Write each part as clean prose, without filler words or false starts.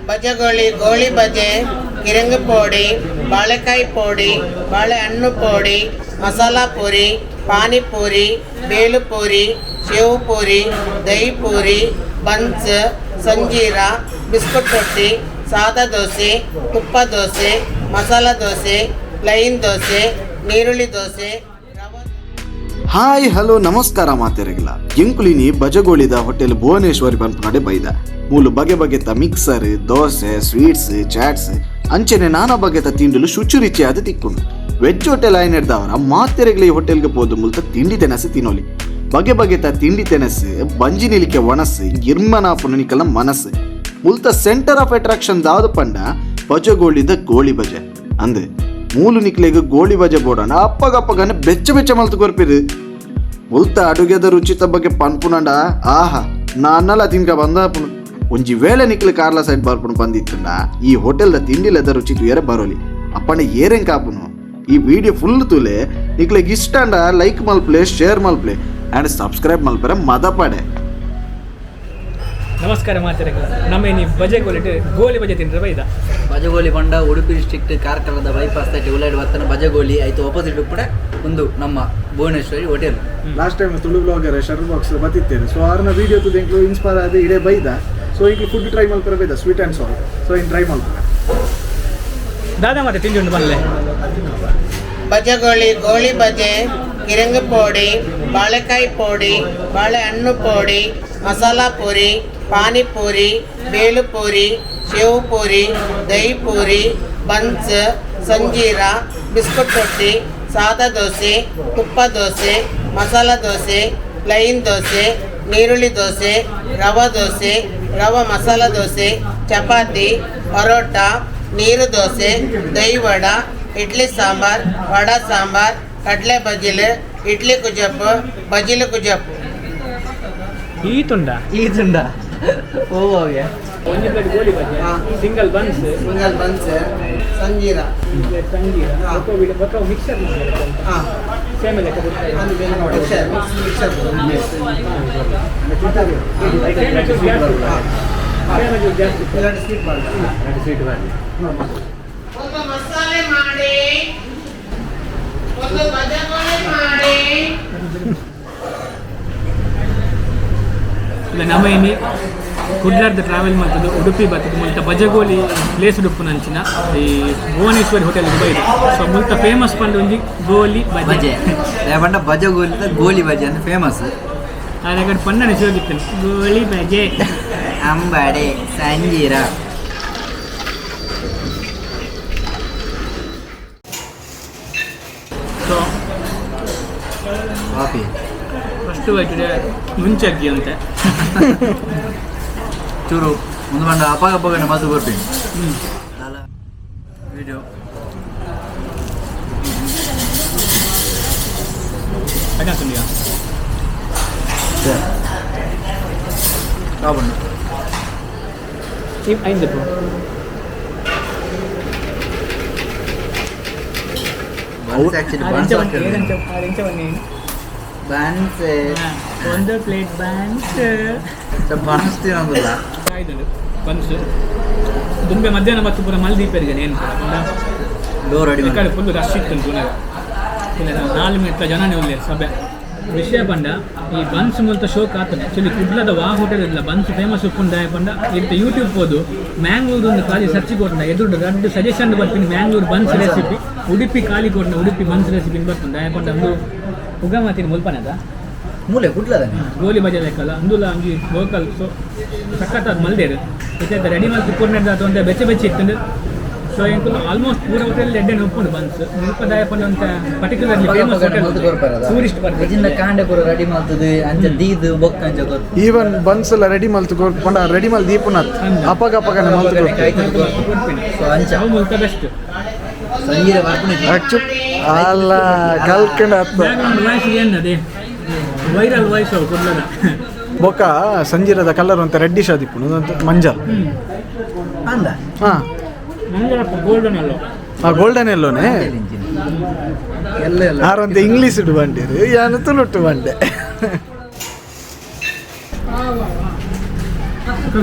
ಬಜಗೋಳಿ ಗೋಳಿ ಬಜೆ, ಕಿರಂಗು ಪೋಡಿ, ಬಾಳೆಕಾಯಿ ಪೋಡಿ, ಬಾಳೆಹಣ್ಣು ಪೋಡಿ, ಮಸಾಲಾ ಪೂರಿ, ಪಾನಿಪೂರಿ, ಬೇಲುಪೂರಿ, ಶೇವು ಪೂರಿ, ದಹಿ ಪೂರಿ, ಬನ್ಸ್, ಸಂಜೀರ, ಬಿಸ್ಕುಟ್ ರೊಟ್ಟಿ, ಸಾದಾ ದೋಸೆ, ತುಪ್ಪ ದೋಸೆ, ಮಸಾಲ ದೋಸೆ, ಪ್ಲೈನ್ ದೋಸೆ, ನೀರುಳ್ಳಿ ದೋಸೆ, ರವಾ. ಹಾಯ್, ಹಲೋ, ನಮಸ್ಕಾರ ಮಾತೆರೆಗ್ಲ. ಎಂಕುಲಿನಿ ಬಜಗೋಳಿದ ಹೋಟೆಲ್ ಭುವನೇಶ್ವರಿ ಪನ್ಪುನಡೆ ಬೈದ. ಮೂಲು ಬಗೆ ಬಗೆತ ಮಿಕ್ಸರ್, ದೋಸೆ, ಸ್ವೀಟ್ಸ್, ಚಾಟ್ಸ್ ಅಂಚನೆ ನಾನಾ ಬಗೆತ ತಿಂಡಿಲು ಶುಚಿ ರುಚಿಯಾದ ತಿಕ್ಕುಂಡು. ವೆಜ್ ಹೋಟೆಲ್ ಆಯ್ನೆಡ್ದವರ ಮಾತೆರೆಗ್ಲ ಈ ಹೋಟೆಲ್ಗೆ ಪೋದು ಮುಲ್ತ ತಿಂಡಿ ತೆನಸು ತಿನ್ನೋಲಿ. ಬಗೆ ಬಗೆತ ತಿಂಡಿ ತೆನಸು, ಬಂಜಿ ನಿಲಿಕೆ ಒಣಸು, ಇರ್ಮನಾಪುನ ನಿಕಲ ಮನಸ್ಸು. ಮುಲ್ತ ಸೆಂಟರ್ ಆಫ್ ಅಟ್ರಾಕ್ಷನ್ ದಾವುದು ಪಂಡ ಬಜಗೋಳಿದ ಗೋಳಿ ಬಜೆ. ಅಂದ್ ಮೂಲು ನಿಕ್ಲೆಗ್ ಗೋಳಿ ಬಜೆ ಬೋಡಣ ಅಪ್ಪಗಪ್ಪಗನೆ ಬೆಚ್ಚ ಬೆಚ್ಚ ಮಲ್ತು ಕೊರ್ಪಿರು. ಮುಲ್ತ ಅಡುಗೆದ ರುಚಿತ ಬಗ್ಗೆ ಪನ್ಪುನಂಡ, ಆಹಾ, ನಾನಲ್ಲ ತಿನ್ಕ ಬಂದಾಪುನು. ಒಂಜಿ ವೇಳೆ ನಿಕ್ಲು ಕಾರ್ಲ ಸೈಡ್ ಬರ್ಪುನು ಬಂದಿತ್ತಂಡ ಈ ಹೋಟೆಲ್ದ ತಿಂಡಿಲೆದ ರುಚಿ ತುಯರೆ ಬರೋಲಿ. ಅಪ್ಪಂಡ ಏರೆಂ ಕಾಪುನು? ಈ ವಿಡಿಯೋ ಫುಲ್ ತೂಲೆ. ನಿಕ್ಲೆಗ್ ಇಷ್ಟ ಅಂಡ ಲೈಕ್ ಮಲ್ಪ್ಲೆ, ಶೇರ್ ಮಲ್ಪ್ಲೆ ಆ್ಯಂಡ್ ಸಬ್ಸ್ಕ್ರೈಬ್ ಮಲ್ಪರೆ ಮದಪಡೆ. ನಮಸ್ಕಾರ ಮಾತೆರೆಗ್ಲ. ನಮ್ಮ ನೀ ಬಜೆ ಗೋಲಿಟ್ ಗೋಲಿ ಬಜೆ ತಿಂದ್ರೆ ಬೈದ. ಬಜಗೋಲಿ ಪಂಡ ಉಡುಪಿ ಡಿಸ್ಟ್ರಿಕ್ಟ್ ಕಾರ್ಕಳದ ಬೈಪಾಸ್ ತಟ್ಟಿ ಉಳ್ಳಾಡಿ ಬತ್ತನ ಬಜಗೋಲಿ ಆಯ್ತು ಆಪೋಸಿಟ್ ಕೂಡ ಒಂದು ನಮ್ಮ Bhuvaneshwari hotel. Last time Tulu blogger ಶರ್ ಬಾಕ್ಸ್ ಬತ್ತಿತ್ತೇನೆ. ಸೊ ಆರ್ನ ವೀಡಿಯೋ ತುದು ಎಂಕ್ಲು ಇನ್ಸ್ಪೈರ್ ಆದ ಇಡೇ ಬೈದ. ಸೊ ಎಂಕ್ಲು ಫುಡ್ ಟ್ರೈ ಮಲ್ಪರೆ ಬೈದ, sweet and salt. So in try ಮಲ್ಪರೆ. ದಾದಾ ಮತ್ತೆ ತಿಂಡಿ ಉಂಟು ಬಲ್ಲೆ. ಬಜಗೋಳಿ ಗೋಳಿ ಬಜೆ, ಕಿರಂಗು ಪೋಡಿ, ಬಾಳೆಕಾಯಿ ಪೋಡಿ, ಬಾಳೆಹಣ್ಣು ಪೋಡಿ, ಮಸಾಲಾ ಪೂರಿ, ಪಾನಿಪೂರಿ, ಬೇಲುಪೂರಿ, ಶೇವು ಪೂರಿ, ದಹಿ ಪೂರಿ, ಬನ್ಸ್, ಸಂಜೀರ, ಬಿಸ್ಕುಟ್ ರೊಟ್ಟಿ, ಸಾದಾ ದೋಸೆ, ತುಪ್ಪ ದೋಸೆ, ಮಸಾಲ ದೋಸೆ, ಪ್ಲೈನ್ ದೋಸೆ, ನೀರುಳ್ಳಿ ದೋಸೆ, ರವಾ ದೋಸೆ, ರವಾ ಮಸಾಲ ದೋಸೆ, ಚಪಾತಿ, ಪರೋಟ, ನೀರು ದೋಸೆ, ದಹಿ ವಡ, ಇಡ್ಲಿ ಸಾಂಬಾರ್, ವಡ ಸಾಂಬಾರ್, ಕಡಲೆ ಬಜಿಲು, ಇಡ್ಲಿ ಕುಜಪ್ಪು, ಬಜಿಲು ಕುಜಪ್ಪು. ಈ ತುಂಡ. ಈ ತುಂಡ ಓ ಅವ್ಯ. ಒಂಜಿ plate goli baje, single buns. Single buns, ಸಂಜೀರ. ಪ್ಲೇಟ್ ಸಂಜೀರ. ಬೊಕ್ಕ ಮಿಕ್ಸರ್. ಹಾಂ. ಸೇಮ್ ಲೆಕ್ಕ. Mixer mixer. ಜಾಸ್ತಿ. ಎರಡು ಸ್ವೀಟ್ ಮಾಡಿ. ಒಂದು ಮಸಾಲೆ ಮಾಡಿ, ಒಂದು ಬಜಗೋಳಿ ಮಾಡಿ. ಇಲ್ಲ, ನಮ್ಮ ಇನಿ ಕುಡ್ಲಾರ್ದ ಟ್ರಾವೆಲ್ ಮಾಡ್ತದೆ, ಉಡುಪಿ ಬರ್ತದೆ. ಮುಲ್ತ ಬಜಗೋಲಿ ಪ್ಲೇಸ್ ಉಡುಪು ನಂಚಿನ ಈ ಭುವನೇಶ್ವರಿ ಹೋಟೆಲ್ ಬೈದು. ಸೊ ಮುಲ್ತ ಫೇಮಸ್ ಪಂಡ ಒಂಜಿ ಗೋಲಿ ಬಜೆ. ಬಜೆ. ಪಂಡ ಬಜಗೋಲಿ ಗೋಲಿ ಬಜೆ ಅಂದ್ರೆ ಫೇಮಸ್. ಆದ್ರೆ ಪನ್ನನೆ ಶಿವಗಿತ್ತೇನೆ ಗೋಲಿ ಬಜೆ. ಅಂಬಾಡೆ, ಸಂಜೀರ. ಸೊ ಕಾಫಿ. ಫಸ್ಟ್ ಹೋಯ್ತದೆ ಮುಂಚೆ ಅಗ್ಗಿ ಅಂತೆ. ಚೂರು ಒಂದು ಪಂಡ ಅಪ್ಪಾಗ ಅಪ್ಪಗಂಡ ಮಾತು ಬರ್ತೀನಿ ವಿಡಿಯೋ. ಅಡ್ಡ. ಕಾಬಂಡು. ಐದು. Buns, actually buns. ಬನ್ಸ್. ಒಂದು ಪ್ಲೇಟ್ ಬನ್ಸ್. ಬನ್ಸ್ ತಿನ್ನೋದಿಲ್ಲ. ಆಯ್ತು, ಬನ್ಸ್ ದುಂಬೆ ಮಧ್ಯಾಹ್ನ ಮತ್ತು ಪೂರ ಮಲ್ದೀಪರಿಗೆ ಏನು ಡೋರ್ ಅಡಿ. ಈ ಕಡೆ ಫುಲ್ ರಶ್ ಇತ್ತು. ಪುನಃ 4 ಮಿನಿಟ್ ಜನನೇ ಉಳ್ಳೇರು ಸಭೆ. ವಿಷಯ ಪಂಡ ಈ ಬನ್ಸ್ ಮುಲ್ತ ಶೋಕ್ ಆತನೆ. ಆಕ್ಚುಲಿ ಕುಡ್ಲದ ವಾ ಹೋಟೆಲ್ ಇಲ್ಲ ಬನ್ಸ್ ಫೇಮಸ್ ಉಪ್ಪುಂಡ ಪಂಡ. ಇತ್ತೆ ಯೂಟ್ಯೂಬ್ ಪೋದು ಮ್ಯಾಂಗ್ಳೂರ್ ಒಂದು ಖಾಲಿ ಸರ್ಚ್ ಕೊಟ್ಟನ ಎದುರು ರಡ್ಡು ಸಜೆಷನ್ ಬರ್ತೀನಿ. ಮ್ಯಾಂಗ್ಳೂರ್ ಬನ್ಸ್ ರೆಸಿಪಿ, ಉಡುಪಿ ಖಾಲಿ ಕೊಟ್ಟನ ಉಡುಪಿ ಬನ್ಸ್ ರೆಸಿಪಿ ಬರ್ಪುಂಡು. ದಾಯ ಪಂಡ ಒಂದು ಉಗಮತಿನ ಮುಲ್ಪನದ. ಮೂಲೆ ಕುಡ್ಲದನೆ. ಗೋಲಿ ಬಜೆ ಲೆಕ್ಕಲ್ಲ ಅಂದುಲ ಅಂಜಿ ಲೋಕಲ್. ಸೊ ಸಖತ್ ಅದು ಮಲ್ದೇರು. ಇತ್ತೆ ರೆಡಿ ಮಲ್ತು ಕೊರ್ನೆಡ್ದ ಒಂದು ಬೆಚ್ಚ ಬೆಚ್ಚ ಇತ್ತು. ಸೊ ಎಂಕುಲು ಆಲ್ಮೋಸ್ಟ್ ಪೂರ ಹೋಟೆಲ್ ಎಡ್ಡೆ ಉಪ್ಪುಂಡು ಬನ್ಸ್. ಮುಲ್ಪ ದಾಯ ಪಂಡ ಅಂತ ಪರ್ಟಿಕ್ಯುಲರ್ಲಿ ಫೇಮಸ್ ಹೋಟೆಲ್ ಟೂರಿಸ್ಟ್ ಇಜಿಂದ ಬರ್ತಾರೆ. ಕಾಂಡೆ ಪೂರ ರೆಡಿ ಮಾಡ್ತದೆ ಅಂಚ ದೀದ್ ಬೊಕ್ಕ ಅಂಚ ಕೊರ್ಪು. ಈವನ್ ಬನ್ಸ್ ಎಲ್ಲ ರೆಡಿ ಮಲ್ತು ಕೊರ್ಪಂಡ ರೆಡಿ ಮಲ್ ದೀಪುನತ್ ಅಪ್ಪಗ ಅಪ್ಪಗನೆ ಮಲ್ತು ಕೊರ್ಪು. ಸೊ ಅಂಚ. ಅವು ಮುಲ್ಪ ಬೆಸ್ಟ್. ಸಂಜೀರ ಬರ್ಪುನ. ಆಕ್ಚುಲಿ ಅಲ್ಲ ಕಲ್ಕಂಡ ಅತ್ತ. ಬ್ಯಾಕ್ಗ್ರೌಂಡ್ ವಾಯ್ಸ್ ಏನದೆ ವೈರಲ್ ವಾಯ್ಸ್ ಅವು ಕುಡ್ಲದ. ಬೊಕ್ಕ ಸಂಜೀರದ ಕಲರ್ ಅಂತ ರೆಡ್ಡಿಶ್ ಆದಿಪ್ಪುನು ಮಂಜಲ್. ಅಂದ. ಹಾಂ. ನಂಗೆ ಗೋಲ್ಡನ್ ಅಲ್ಲೋ. ಆ ಗೋಲ್ಡನ್ ಎಲ್ಲೋನೆ. ಎಲ್ಲ ಎಲ್ಲ. ಆರಂತ ಇಂಗ್ಲೀಷ್ ಇಡು ಬಂಡೇರು, ಯಾನು ತುಳುಟು ಬಂಡೆ.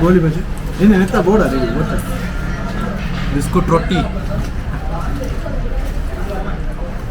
ಗೋಲಿ ಬಜೆ. ಇನ್ನು ನೆತ್ತ ಬೋರ್ಡ್ ಅದು ಗೊತ್ತಾ? ಬಿಸ್ಕುಟ್ ರೊಟ್ಟಿ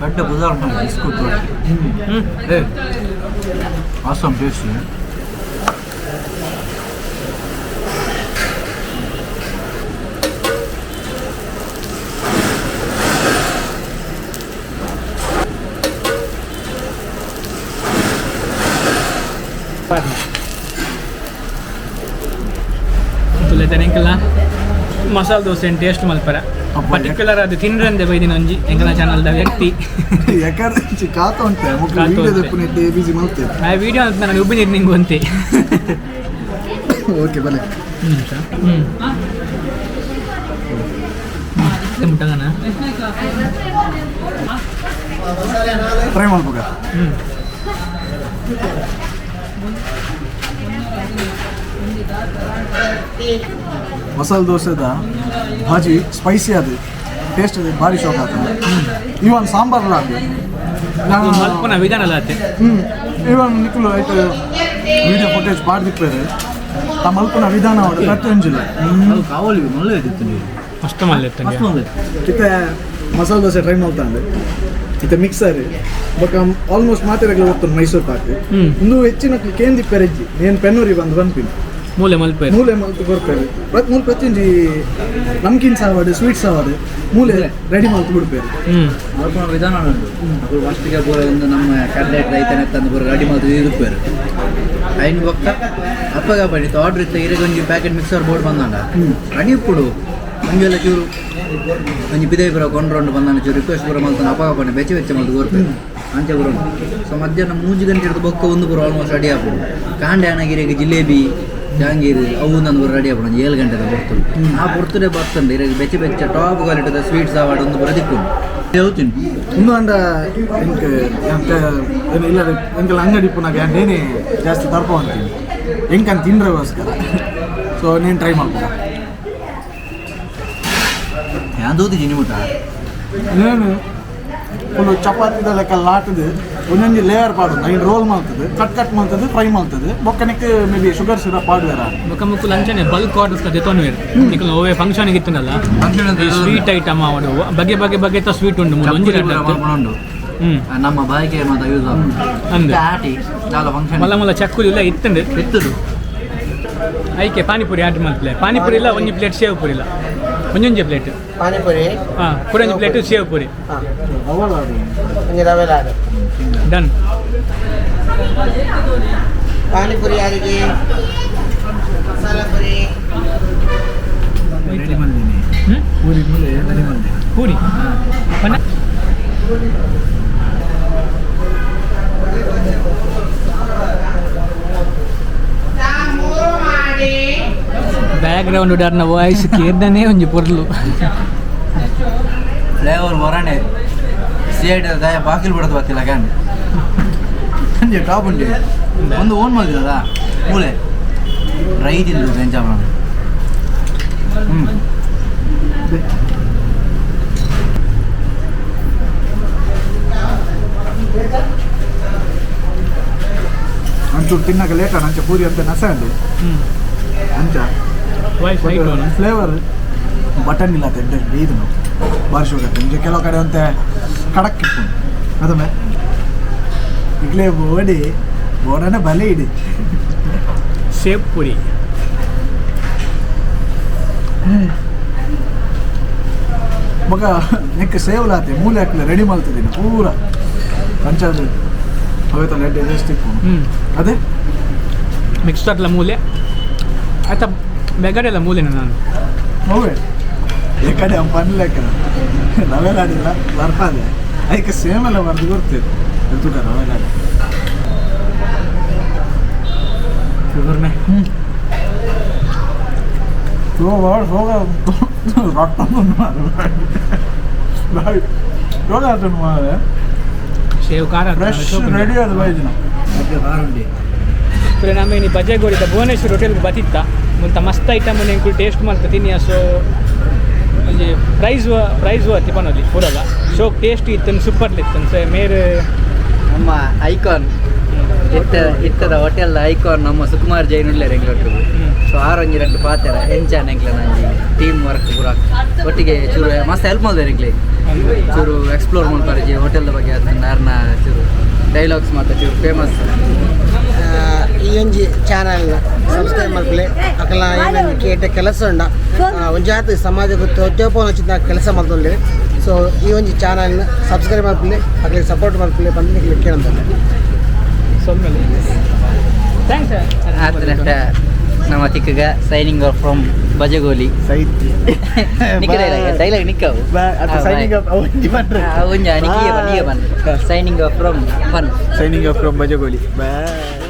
ದೊಡ್ಡ ಬುಧಾರ್ ಬಿಸ್ಕುಟ್ ರೊಟ್ಟಿ. ಹ್ಞೂ. ಏ, awesome taste. ತುಲೆ ಎಂಕಲ್ನ masala dosa taste ಮಲ್ಪರ. Particular ಅದು ತಿನ್ರಂದೆ ಬೈದಿನ ಒಂಜಿ ಎಂಕಲ್ನ ಚಾನಲ್ದ ವ್ಯಕ್ತಿ. ಯಾಕಂದ್ರೆ ಕಾತ ಉಂಟೆ ಮಕ್ಕಳು ಕಾತ ವೀಡಿಯೋ ಉಂಟೆ. ದೆಪ್ಪುನೆಟ್ಟೆ ಬಿಸಿ ಮಲ್ತೆ. ಆ ವಿಡಿಯೋ ಅಂತ ನಾನು ಉಬ್ಬಿ ನೀರು ನಿಂಗೆ ಅಂತೆ. ಓಕೆ, ಬಲೆ. ಹ್ಞೂ ಹ್ಞೂ, ಮುಟ್ಟಗನ. ಟ್ರೈ ಮಾಡ್ಬೇಕ. ಹ್ಞೂ. ಮಸಾಲೆ ದೋಸೆದ ಭಾಜಿ ಸ್ಪೈಸಿ ಅದು ಟೇಸ್ಟ್ ಅದು ಭಾರಿ ಶೋಕ್ ಆಗ್ತದೆ. ಇವನ್ ಸಾಂಬಾರ್ಲ ಅದು ನಾನು ಮಲ್ಪುನ ವಿಧಾನ ಅಲ್ಲ ಅತ್ತೆ. ಹ್ಞೂ, ಇವನ್ ನಿಕ್ಕಲು ಆಯ್ತು ವಿಡಿಯೋ ಫುಟೇಜ್ ಪಾಡ್ದಿಪ್ಪೇರು ಆ ಮಲ್ಪುನ ವಿಧಾನ ಅವಡು ಪ್ರತಿಯೊಂಜಿಲ್ಲ. ಅದು ಕಾವಲಿ ಮಲ್ಲ ಇದ್ದಿತ್ತು ನೀವು. ಮಸ್ತ್ ಮಲ್ಲೆತ್ತಂಗೆ. ಮಸ್ತ್ ಮಲ್ಲೆ. ಇತ್ತೆ ಮಸಾಲೆ ದೋಸೆ ಟ್ರೈ ಮಾಡ್ತಾಂಡೆ. ಇತ್ತೆ ಮಿಕ್ಸರ್ ಬೊಕ ಆಲ್ಮೋಸ್ಟ್ ಮಾತೆರೆಗ್ಲ ಗೊತ್ತುಂಡು ಮೈಸೂರು ಪಾಕ್. ಇಂದು ಹೆಚ್ಚಿನ ಕೇಂದಿಪ್ಪೆರೆಜ್ಜಿ ಏನು ಪೆನ್ನೂರಿ ಬಂದು ಬಂಪಿನಿ. ಮೂಲೆ ಮಲ್ಪೇರು. ಮೂಲೆ ಮಲ್ತು ಕೊರ್ಪೇರು. ಪ್ರತಿ ಮೂಲೆ ಪ್ರತಿಯೊಂಜಿ ನಮ್ಕಿನ್ ಸಾವಡು ಸ್ವೀಟ್ ಸಾವಡು ಮೂಲೆ ರೆಡಿ ಮಲ್ತು ಬಿಡ್ಪೇರು. ಮಲ್ಪುನ ವಿಧಾನ ಉಂಟು. ಅವು ಫಸ್ಟಿಗೆ ಪೂರ ಒಂದು ನಮ್ಮ ಕಡ್ಲೆಟ್ ರೈತನ ತಂದು ಪೂರ ರೆಡಿ ಮಲ್ತು ಇದುಪ್ಪೇರು. ಐನ್ ಬೊಕ್ಕ ಅಪ್ಪಗ ಬಡಿತು ಆರ್ಡ್ರ್ ಇತ್ತು. ಇರೆಗ್ ಒಂಜಿ packet mixer board ಬಂದಾಂಡ ready ಇಪ್ಪುಡು. ಒಂಜೆಲ್ಲ ಚೂರು ಒಂಜಿ ಬಿದೈ ಪೂರ ಕೊಂಡ್ರೊಂಡು ಬಂದಾನ ಚೂರು ರಿಕ್ವೆಸ್ಟ್ ಪೂರ ಮಲ್ತಾನ. ಅಪ್ಪಗ ಪಂಡ ಬೆಚ್ಚ ಬೆಚ್ಚ ಮಲ್ತು ಕೊರ್ಪೇರು. ಅಂಚೆ ಪೂರ ಉಂಟು. ಸೊ ಮಧ್ಯಾಹ್ನ 3 ಗಂಟೆ ಹಿಡಿದು ಬೊಕ್ಕ ಒಂದು ಪೂರ ಆಲ್ಮೋಸ್ಟ್ ರೆಡಿ ಆಪುಡು. ಕಾಂಡೆ ಆನಗಿರಿಗೆ ಜಿಲೇಬಿ ಜಾಂಗೀರ್ ಅವು ನಂದು ಪೂರ ರೆಡಿ ಆಪುಡು. ಒಂದು 7 ಗಂಟೆದ ಬರ್ತುಂಡು. ಆ ಪೊರ್ತುಡೆ ಬರ್ತುಂಡು. ಇರೆಗ್ ಬೆಚ್ಚ ಬೆಚ್ಚ ಟಾಪ್ ಕ್ವಾಲಿಟಿದ ಸ್ವೀಟ್ಸ್ ಆವಾಡು ಒಂದು ಪೂರ ತಿಕ್ಕುಂಡು ಹೇಳ್ತೀನಿ. ಇಂದು ಅಂಡ ಎಂಕ್ ಎಂಕ ಏನು ಇಲ್ಲ, ಎಂಕಲ್ ಅಂಗಡಿ ಇಪ್ಪುನಾಗ ನೇನೆ ಜಾಸ್ತಿ ತರ್ಪ ಅಂತೀನಿ ಎಂಕನ್ ತಿನ್ರೆಗೋಸ್ಕರ. ಸೊ ನೀನು ಟ್ರೈ ಮಾಡ್ಬೋದು. ಯಾನ್ ತೂತಿಜಿ ನಿಮುಟ. ನೇನು ಫುಲ್ ಚಪಾತಿದ ಲೆಕ್ಕ ಲಾಟದು ಒಂದೊಂದು ಲೇಯರ್ ಪಾಡುದು, ಐನ್ ರೋಲ್ ಮಾಡ್ತದೆ, ಕಟ್ ಕಟ್ ಮಾಡ್ತದೆ, ಫ್ರೈ ಮಾಡ್ತದೆ. ಬೊಕ್ಕನಕ್ಕೆ may be sugar syrup ಪಾಡುವೆರ. ಬೊಕ್ಕ ಮುಕ್ಕುಲು ಅಂಚನೆ ಬಲ್ಕ್ ಆರ್ಡರ್ಸ್ ದೆತೊನುವೆರ್ ನಿಕುಲು. ಒವ್ವೆ ಫಂಕ್ಷನ್ ಇತ್ತುಂಡಲ್ಲ, ಸ್ವೀಟ್ ಐಟಮ್ ಆವಡು ಬಗೆ ಬಗೆ ಬಗೆತ ಸ್ವೀಟ್ ಉಂಡು ಮೂಲು ಒಂಜಿ ರಡ್ಡ್ ಅತ್ತ್. ಉಂಡು. ನಮ್ಮ ಬಾಯಿಗೆ ಮಾತ ಯೂಸ್. ಅಂದ್. ಆಟಿ ದಾಲ ಫಂಕ್ಷನ್. ಮಲ್ಲ ಮಲ್ಲ ಚಕ್ಕುಲಿ ಇಲ್ಲ ಇತ್ತಂಡು. ಇತ್ತದು. ಐಕೆ ಪಾನಿಪುರಿ ಆರ್ಡರ್ ಮಲ್ಪಲೆ. ಪಾನಿಪುರಿ ಇಲ್ಲ, ಒಂಜಿ ಪ್ಲೇಟ್ ಸೇವ್ ಪುರಿ ಇಲ್ಲ, ಒಂಜೊಂಜಿ ಪ್ಲೇಟ್. ಪಾನಿಪುರಿ. ಹಾಂ, ಪುರಿ ಪ್ಲೇಟ್ ಸೇವ್ ಪುರಿ. ಹಾಂ, ಒಂಜಿ ರವೆ ಲಾಡು. ಡನ್. ಪಾನಿಪುರಿ ಯಾರಿಗೆ? ಮಸಾಲ ಪುರಿ. ರೆಡಿ ಮಾಡಿದ್ದೀನಿ. ಹ್ಞೂ. ಪೂರಿ ಮೂಲೆ ರೆಡಿ ಮಾಡಿದ್ದೀನಿ. ಪೂರಿ ಪನ್ನ. ಬ್ಯಾಕ್ಗ್ರೌಂಡ್ ಡರ್ನ ವಾಯ್ಸ್ ಕೇರ್ದನೇ ಒಂಜಿ ಪೊರ್ಲು. ಫ್ಲೇವರ್ ವರಣೆ ಸಿ ಐಡ್ ದಯ ಬಾಕಿಲ್ ಬಿಡೋದು ಬತ್ತಿಲ್ಲ can ಅಂಜೆ ಟಾಪ್ ಉಂಡೆ ಒಂದು ಓನ್ ಮಾಡಿದದ ಮೂಲೆ ರೈಟ್ ಇಲ್ಲ ಬೆಂಚ. ಹ್ಞೂ. ಒಂಚೂರು ತಿನ್ನಕ ಲೇಟ್ ಅಂಚೆ ಪೂರಿ ಅಂತ ನಸೆ ಅಂడి. ಹ್ಞೂ. ಅಂಚ voice light. Flavour button ಇಲ್ಲ ತೆಡ್ಡೆ ಇದು ಭಾರಿ ಶೋಕತ್ತೆ. ಇಂಚೆ ಕೆಲವು ಕಡೆ ಅಂತೆ ಖಡಕ್ ಇಪ್ಪು ಅದೊಮ್ಮೆ ಇಡ್ಲೇ ಬೋಡಿ ಬೋಡನೆ ಬಲೆ ಇಡಿ. ಸೇವ್ ಪುರಿ. ಮಗ ನೆಕ್ ಸೇವ್ಲಾತೆ ಮೂಲೆ ಹಾಕ್ಲೆ ರೆಡಿ ಮಾಡ್ತಿದ್ದೀನಿ ಪೂರ ಪಂಚಾಯತ್ ಅವೆಲ್ಲ ಎಡ್ಡೆ ಟೇಸ್ಟ್ ಇಪ್ಪು. ಹ್ಞೂ. ಅದೇ. ಮಿಕ್ಸರ್ಲ ಮೂಲೆ ಆಯ್ತಾ ಬೆಗಡೆಲ್ಲ ಮೂಲೆನ ನಾನು. ಅವೇ ಈ ಕಡೆ ಅವ್ನು ಪನ್ಲೆಕ್ಕ ರವೆ ಲಾಡಿಲ್ಲ ಬರ್ಪಾದೆ ಐಕೆ ಸೇಮ್ ಎಲ್ಲ ಬರ್ದು ಗೊತ್ತಿತ್ತು ತುಟ ರವೆ ಲಾಡಿ. ಶುಗರ್ ಮೇ. ಹೋಗ ರೊಟ್ಟ ಯೋಗ ಮಾರೆ. ಸೇವ್ ಖಾರ. ಫ್ರೆಶ್ ರೆಡಿ ಅದು ಬೈದಿನ. ಖಾರ ಉಂಡೆ. ನಮ್ಮ ಇನಿ ಬಜೆಗೋಡಿದ ಭುವನೇಶ್ವರ ಹೋಟೆಲ್ಗೆ ಬತ್ತಿತ್ತ. ಮುಲ್ತ ಮಸ್ತ್ ಐಟಮ್ ಎಂಕುಲು ಟೇಸ್ಟ್ ಮಲ್ತ ತಿನ್ನಿಯ. ಸೊ ಒಂಜಿ ಪ್ರೈಸ್ ಪ್ರೈಸ್ ಅತ್ತಿ ಪನೊಲಿ ಪೂರಲ್ಲ ಶೋಕ್ ಟೇಸ್ಟ್ ಇತ್ತು, ಸೂಪರ್ ಇತ್ತು. ಸೊ ಮೇರ್ ನಮ್ಮ ಐಕಾನ್ ಇತ್ತ ಇತ್ತದ ಹೋಟೆಲ್ ಐಕಾನ್ ನಮ್ಮ ಸುಕುಮಾರ್ ಜೈನ್ ಉಲ್ಲೇರ್ ಎಂಗ್ಲೊಟ್ಟಿಗೆ. ಸೊ ಆರೊಂಜಿ ರಡ್ಡ್ ಪಾತೆರ ಎಂಚಾನ ಎಂಕ್ಲೆನ ಒಂಜಿ ಟೀಮ್ ವರ್ಕ್ ಪೂರ ಒಟ್ಟಿಗೆ ಚೂರು ಮಸ್ತ್ ಹೆಲ್ಪ್ ಮಲ್ದೇರ್ ಎಂಕ್ಲೆ. ಚೂರು ಎಕ್ಸ್ಪ್ಲೋರ್ ಮಲ್ಪಾರೆ ಜಿ ಹೋಟೆಲ್ದ ಬಗ್ಗೆ ಆತಂಡ ಆರ್ನ ಚೂರು ಡೈಲಾಗ್ಸ್ ಮಾತ ಚೂರು ಫೇಮಸ್. ಈ ಒಂಜಿ ಚಾನಲ್ ಸಬ್ಸ್ಕ್ರೈಬ್ ಮಲ್ಪಲೆ. ಅಕಲ್ನ ಏನೊಂಜಿ ಕೇಟ ಕೆಲಸ ಉಂಡ ಒಂಜಾತ್ ಸಮಾಜಕ್ಕೆ ತೋಜಪೋನ వచ్చిన ಕೆಲಸ ಮಲ್ತೊಂದು. ಸೊ ಈ ಒಂಜಿ ಚಾನಲ್ನ ಸಬ್ಸ್ಕ್ರೈಬ್ ಮಲ್ಪಲೆ, ಅಕ್ಲೆಗ್ ಸಪೋರ್ಟ್ ಮಲ್ಪಲೆ ಪಂದ್ ನಿಕ್ಲೆಗ್ ಕೇಳೊಂದುಲ್ಲೆ. ಸೊಲ್ಮೆಲು, thanks. ಆತನಷ್ಟ ನಮ್ಮ ತಿಕ್ಕಗ ಸೈನಿಂಗ್ ಆಫ್ ಫ್ರಮ್ ಬಜಗೋಲಿ. ಸೈತ್. ನಿಕ್ಕ ಡೈಲಾಗ್, ಡೈಲಾಗ್ ನಿಕ್ಕವು. ಸೈನಿಂಗ್ ಆಫ್ ಒಂಜಿ ಪನ್ರೆ. ಒಂಜಿ ನಿಕ್ಕಿಗೆ ಬನ್ನಿ, ಬನ್ನಿ. Signing off from fun. Signing off from Bajagoli. Bye.